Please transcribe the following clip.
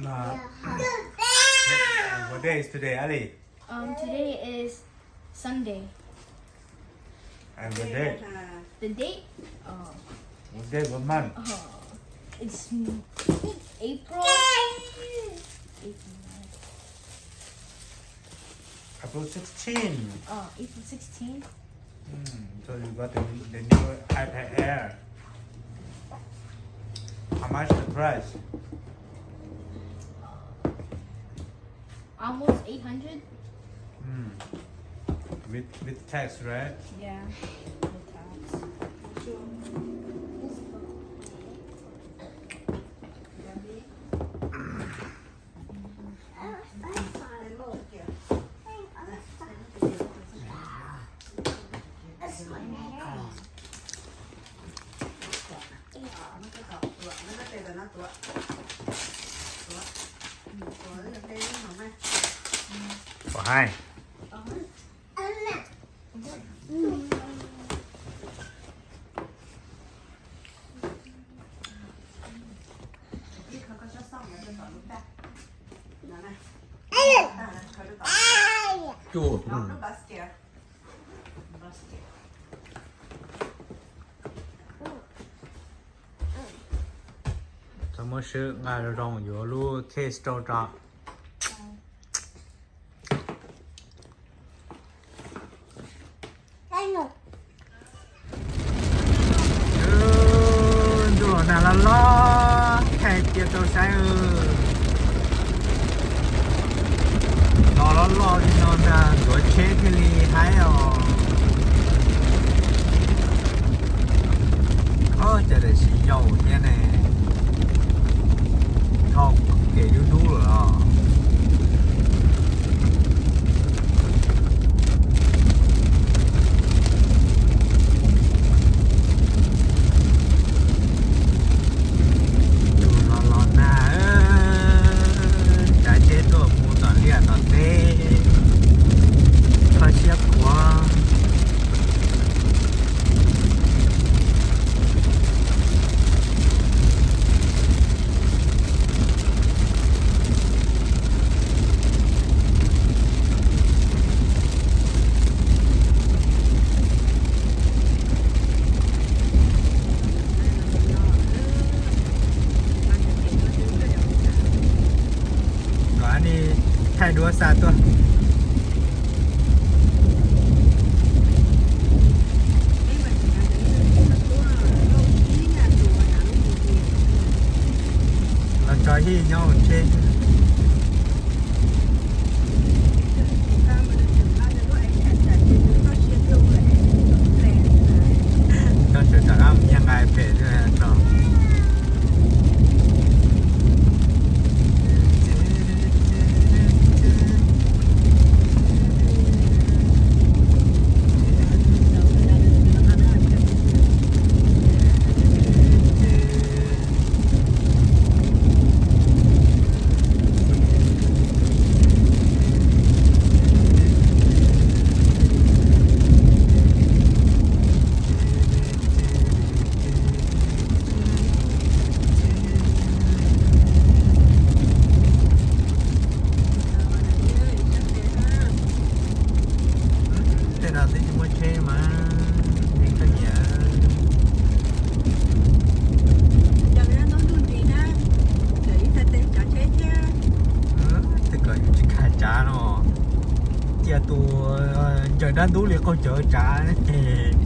Uh, what day is today, Ali? Um, today is Sunday. And the date? The date? Oh. What day, what month? Oh, it's April. April. April sixteen. Oh, April sixteen. Hmm, so you got the, the new iPad Air. How much the price? Almost eight hundred. Hmm. With, with tax, right? Yeah, with tax. Ua hais. Cua. Txhob muab swb, nqa zoo zoo yuav lub case rau tso. Ntuj los nag loj loj, thaij cia rau saib. Los loj loj li no ntag, ntxuav tsheb thiaj li haib os. Ob, cas daim sib yau thiab ne, dhau kev dub dub lawm os. Tus los los nag, tsav tsheb tuaj mus tom liaj tom teb, kho siab khuav. Kom Annie thaij duab xa tuaj. Los tso hij nyob hauv tsheb. Tso sawv daws rov qab mus nyiag nqa pem tso. Tej no twb tsis muaj tsheb mas, nej koj nyiam. Tej ko yus tsis khaj tsav no, cia tus ncaws dab ntub li qaug cawv tsav ces